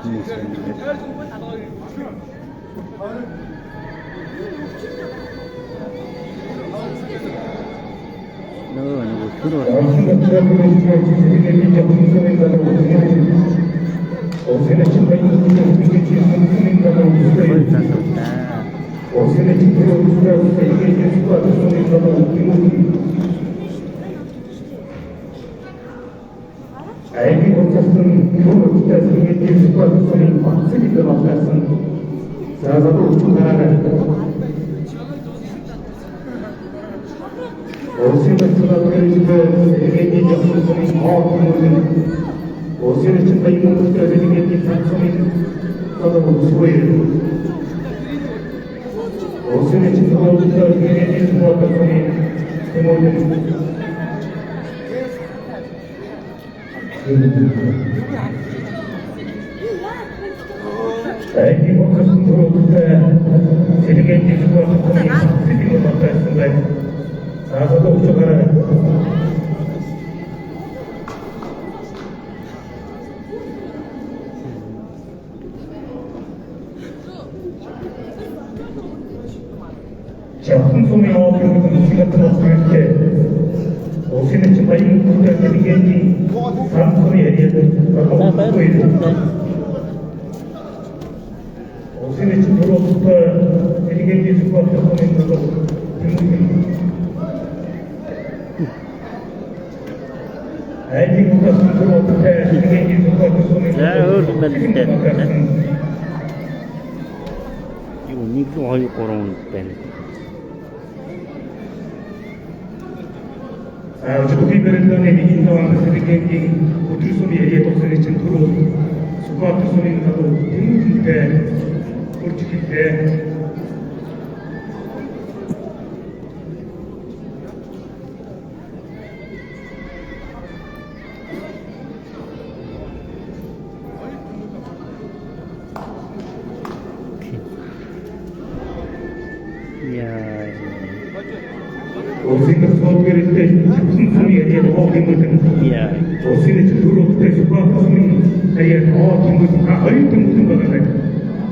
Нийслэл хүмүүс юм байна. Нөгөө төр хоёр залуудаа. Аймгийн хуцсан юунуудтай сэргээн ситуацийн багцыг баталсан. За залуу хүчин гараарай. Улсын национал сэргээн явуулсан хоо хүмүүн улсын эрчим баян сэргээн санкцын залуу хүсвэ. Улсын эрчим сэргээн ситуацийн хүмүүн аймгийн хуцсан юунуудтай сэргээн ситуацийн баталсан байна. За залуу хүчин гараарай. Жавхан сумын оогын үсгэрт нутагт улсын эрчим баян хүүтэй сэргээний санкцны яриад За баярлалаа. Улсын эрчим төрөлхтөө сэргээний ситуацийн төлөв тэмүүлэн аймгийн хуцсан төрөлхтөө сэргээний ситуацийн За, өөр байна. Юу 1 2 3 байна. Өчигдрийн барилгааны нэгэн таван сэргээний өдөр сумын яриад улсын эрчим төрөл Сүхбаатар сумын залуу тэмүүлэнтэй хурж эхэллээ. Яа. Улсын сууд гэрэлтэй чавсан сумын яриад хоо тэмүүлэн Яа. Улсын эрчим төрөлхтөө Сүхбаатар сумын яриад хоо тэмүүлэн хоёр тэмүүлэн байгаа юм.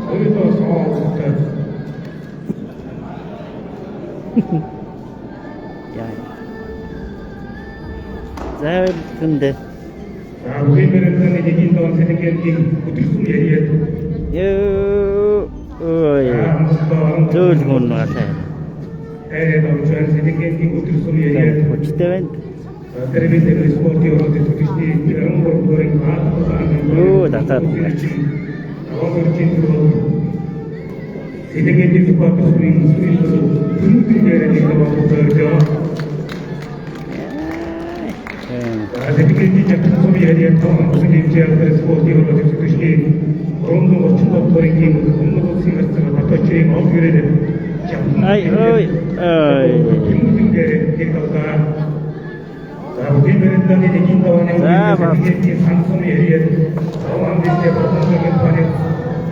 Хоёулаас хоо Яа. За баярлалаа. За үгийн барилгааны нэгэн таван сэргээний өдөр сум яриад Йоо. Ой. Зөөлхөн галаа. Ээрээ орчон сэргээний өдөр сум яриад Хүчтэй байна. Тэрвээ спортын оролцож төлөвчний 63 дугаарыг Юу, татаад байна. Аваад сэргээний Сүхбаатар сумын сумын төлөвчний яриад нэг таван сэргээний жавхан сумын яриад таван хэмжээгээр спортын оролцож төлөвчний 337 дугаарыг өмнөд улсын харьцаа баточийн ол гэрээ жавхан Ай ой ой. Тэмүүлэн дээр нэг тавлаа. За бүхий барилгааны нэгэн тавааны За, ба. сэргээний санкцны яриад таван дэвтэй боломжтой компани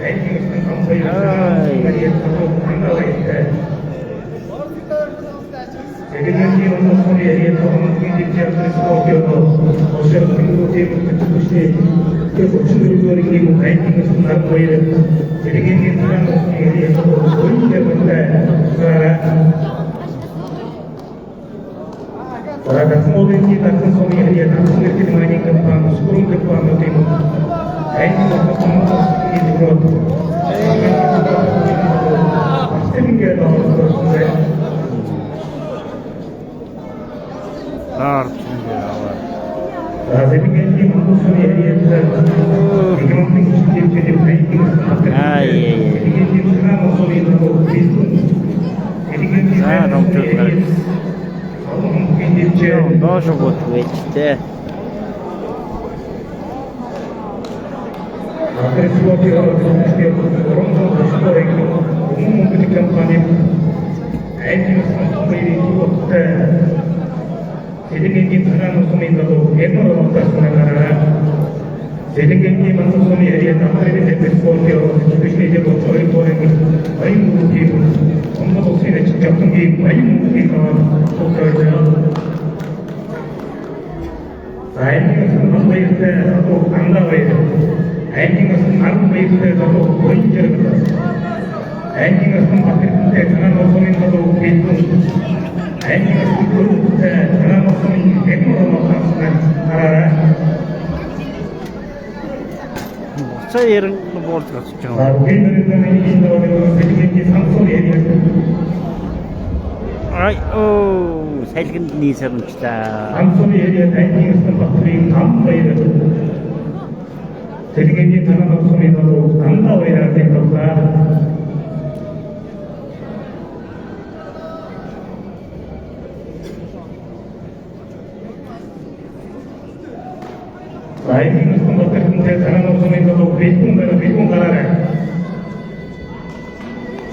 аймгийн өсөн хамсаа Ай. яриад таван сэргээний өмнөд яриад таван хэмжээгээр спортын оролцож төлөвчний тэр 34 дугаарыг нэг аймгийн өсөн 12 сэргээний санкцны яриад хоёр дээр За Даксмодын даксан сумын яриад даксан нэрхэл майнинг компани, скрун компаниудын аймгийн өсөн төлөвчний ингээд оролцсон байна. Даар чинь аваа. За сэргээний өмнөд яриад экономик хэмжээний аймгийн өсөн Ай, ай, ай. сэргээний санаа сумын төлөв За, номтой гарч. Номгийн дивжээ. Доош гот байж тээ. Өмнө мөнгөний компани аймгийн баярын төвөттэй Сэлэнгэний цагаан нусмын дагуу Герман улсаас гараа Сэлэнгэний мансууны яриа Андрийн спортын түвшний боц хоёр дугаар анги баян мөнгөний Монгол улсын ажил тавтангийн баян мөнгөний цуглуулсан. За аймгийн бас баяртай залуу андаа баяр. Аймгийн бас наран баяртай залуу буян жаргал. Аймгийн бас бат эрдэнэтэй цагаан нусмын дагуу бэлгүн. Аймгийн бас дөрөвтэй цагаан нусмын Герман улсаас гараа. Буцаа яран буулж гацж За байгаа. үгийн энэ нэг сэлэнгэний самсун яриа. Ай оо салгинд нийсэр унчлаа. Самсун яриа аймгийн бас Батрын ам баяр. Сэлэнгэний цагаан нусмын дагуу андаа баяраар тэгтлээ. Аймгийн бас Батрын цагаан нусмын дагуу бэлгүн гараа бэлгүн гараарай.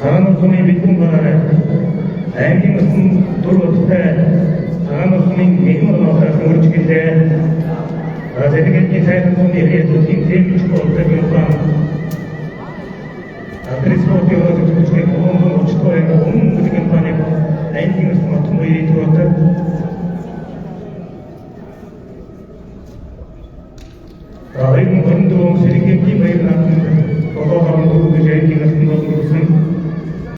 Цагаан нусмын бэлгүн гараарай. Аймгийн бас дөрвөттэй цагаан нусмын нэгэн носоос өрж гэлээ. Сэлэнгэний сайхан зуны яриа төслийн зэмж болдог юм байна. Адрес спортын өнөөдөр түвшний 330 дугаар анги өмнө мөнгөний компани аймгийн бас Отон баярын төвөтөд За 2024 он Сэлэнгэний баяр наадамд 7 гаруй төгрөг аймгийн бас болсон.